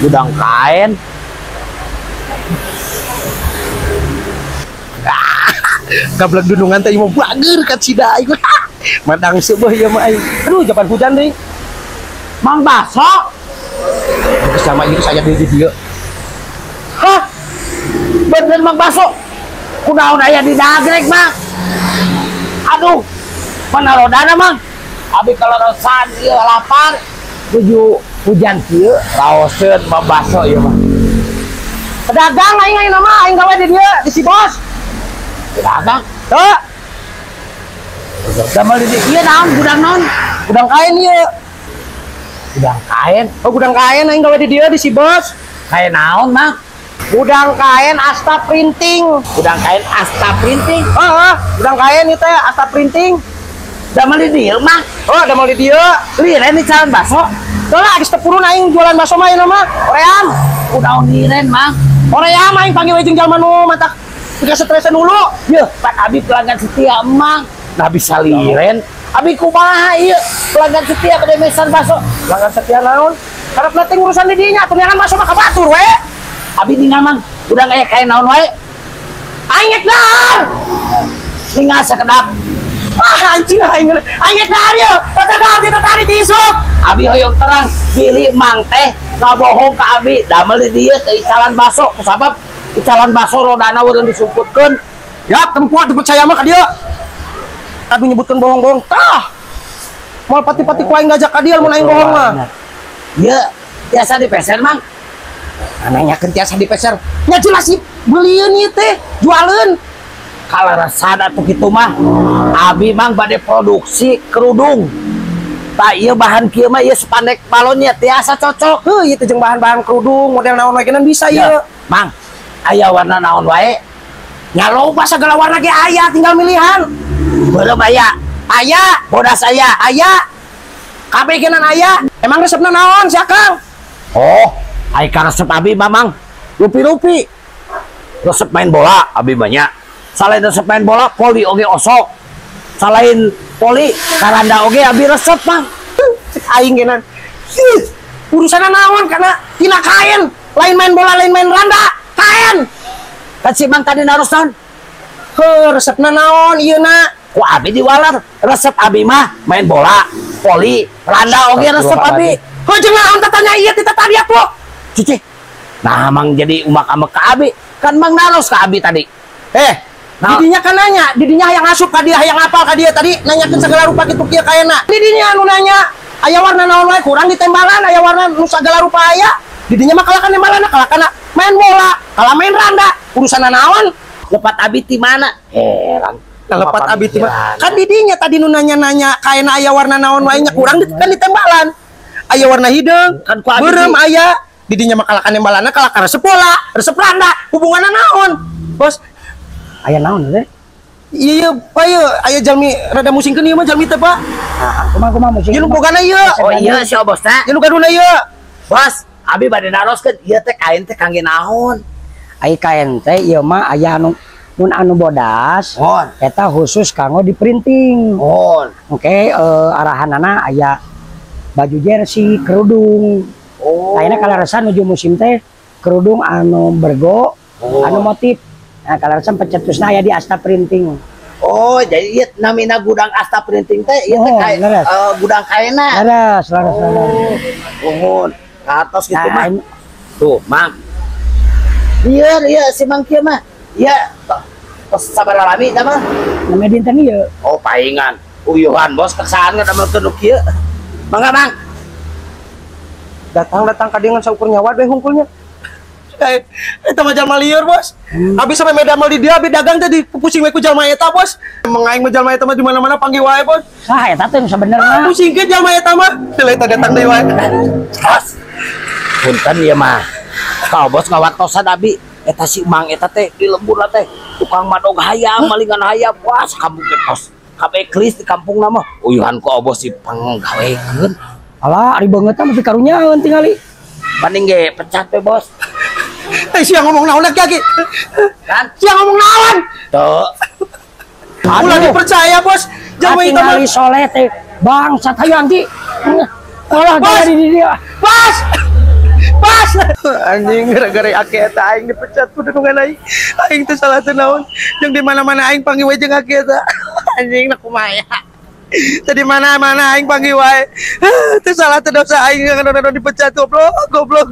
Gudang kain. Gablek dunungan teh mah bager ka cida aing. Madang seueuh ieu mah aing. Aduh, japan hujan deui. Mang Baso. Sama ieu saya di dieu. Hah? Bener Mang Baso. Kunaon aya di Nagreg, Mang? Aduh, mana rodana, Mang? Abi kaleresan ieu lapar. Nuju hujan kieu raoseun Mang Baso ieu mah. Pedagang aing ayeuna mah aing gawe di dieu di si bos. Pedagang? Heuh. Damel di dieu naon gudang naon? Gudang kain ieu. Gudang kain? Oh, gudang kain aing gawe di dieu di si bos. Kain naon, Mang? Gudang kain Asta Printing. Gudang kain Asta Printing? Heeh, gudang kain ieu teh Asta Printing. Damel di dieu, Mang? Oh, damel di dieu. Liren di jalan baso. Teu lah, geus teu purun aing jualan baso mah ayeuna mah. Oream. Kunaon liren, Mang? Oream aing panggil we jeung jalma nu matak tiga stresan dulu. Yeuh, pan abi pelanggan setia, Mang. Nah bisa liren. Abi kumaha ieu pelanggan setia pada mesan baso. Pelanggan setia naon? Karep teh urusan di dinya, atuh baso mah ka batur we. Abi ningal, Mang. Udah aya kain naon wae. Aing rek dahar. Ningal sakedap. Ah anjing aing. Aing rek dahar ieu. Tata dahar di tata di isuk. Abi hoyong terang bilih Mang teh ngabohong ka abi damel di dieu teh icalan baso kusabab icalan baso rodana urang disumputkeun. Ya, tempat dipercaya mah ka dieu. Aduh nyebutkeun bohong-bohong tah. Moal pati-pati ku aing ngajak ka dieu mun aing bohong mah. Ieu tiasa dipeser, Mang. Nanyakeun tiasa dipeser. Nya jelas sih belieun ieu teh, jualeun. Kaleresan atuh kitu mah. Abi Mang bade produksi kerudung. Tah ieu bahan kieu mah ieu spandek balonnya tiasa cocok. Heuh, ieu teh jeung bahan-bahan kerudung model naon wae bisa ieu. Mang, aya warna naon wae? Nya loba sagala warna ge aya, tinggal milihan. Beureum aya, aya, bodas aya, aya. Kabeh genan aya. Emang resepna naon sia, Kang? Oh, ai karesep abi mah, Mang. Rupi-rupi. Resep main bola abi banyak. Selain resep main bola, poli oge osok. Selain poli, karanda oge abi resep, Mang. Cek aing genan. Urusanna naon karena tina kain, lain main bola, lain main randa, kain. Kan si Mang tadi naros naon? Heuh, resepna naon ieu na? Ku abi diwalar, resep abi mah main bola, poli, randa oge resep abi. Heuh, jeung naon tatanya ieu ti tadi atuh? Cici. Nah, Mang jadi umak-amek ka abi. Kan Mang naros ka abi tadi. Nah, didinya kan nanya, didinya hayang asup ka dia, hayang apal ka dia tadi nanyakeun segala rupa kitu kieu kaena. Didinya anu nanya, aya warna naon wae kurang ditembalan, aya warna nu sagala rupa aya. Didinya mah kalakan tembalan, kalakan main bola, kalah main randa, urusanna naon? Lepat abi ti mana? Heran. Nah, lepat abi ti mana? Kan didinya tadi nu nanya-nanya kaena aya warna naon wae nya kurang kan ditembalan. Aya warna hideung, kan ku abi beureum aya. Didinya mah kalakan tembalanna kalakan resep bola, resep randa, hubunganna naon? Bos, aya naon teh? Iya, Pak, ieu aya jalmi rada musingkeun ieu mah jalmi teh, Pak. Nah, kumaha kumaha musing? Ieu nu bogana ieu. Oh iya si bosna. Ieu nu gaduna ieu. Bos, abi bade naroskeun ieu teh kain teh kangge naon? Ai kain teh ieu mah aya anu mun anu bodas. Oh. Eta khusus kanggo di printing. Oh. Oke, arahanana aya baju jersey, kerudung. Oh. Ayeuna kaleresan nuju musim teh kerudung anu bergo, oh, anu motif. Nah, kaleresan pencetusna aya di Asta Printing. Oh, jadi ieu namina gudang Asta Printing teh ieu teh kain gudang kainna. Leres, leres, leres. Nuhun. Ka atas kitu mah. Tuh, Mang. Ieu ieu si Mang kieu mah. Ieu tos sabaraha lami tah mah? Namanya dinten ieu. Oh, paingan. Uyuhan bos kersaan ngadamelkeun nu kieu. Mangga, Mang. Datang-datang ka dieu ngan saukur nyawa we hungkulnya. Eta mah jalma lieur, Bos. Abi sampe medamel di dia, abi dagang teh dipupusing we ku jalma eta, Bos. Emang aing mah jalma eta mah di mana-mana panggil wae, Bos. Saha eta teh nu sabenerna? Pusingkeun jalma eta mah. Teu eta datang deui wae. Bos. Punten ieu mah. Ka bos ngawartosan abi eta si Mang eta teh di lembur teh tukang madog hayam, malingan hayam. Wah, sakampung teh tos. Kabeh kelis di kampungna mah. Uyuhan ku bos dipanggawekeun. Alah, ari beungeut mah pikarunyaeun tingali. Banding ge pecat we, Bos. Eh, sia ngomong naon lagi? Kan sia ngomong naon? Tuh. Ulah dipercaya, Bos. Jangan itu mah. Soleh teh bangsat hayu anti. Alah, di dia. Bos. Bos. Jelas. Anjing, gara-gara aki eta aing dipecat ku dunungan aing. Aing teh salah teh naon? Jeung di mana-mana aing panggil we jeung aki eta. Anjing, na kumaha. Tadi mana-mana aing panggil wae. Teu salah teh dosa aing, ngan dipecat, goblok, goblok.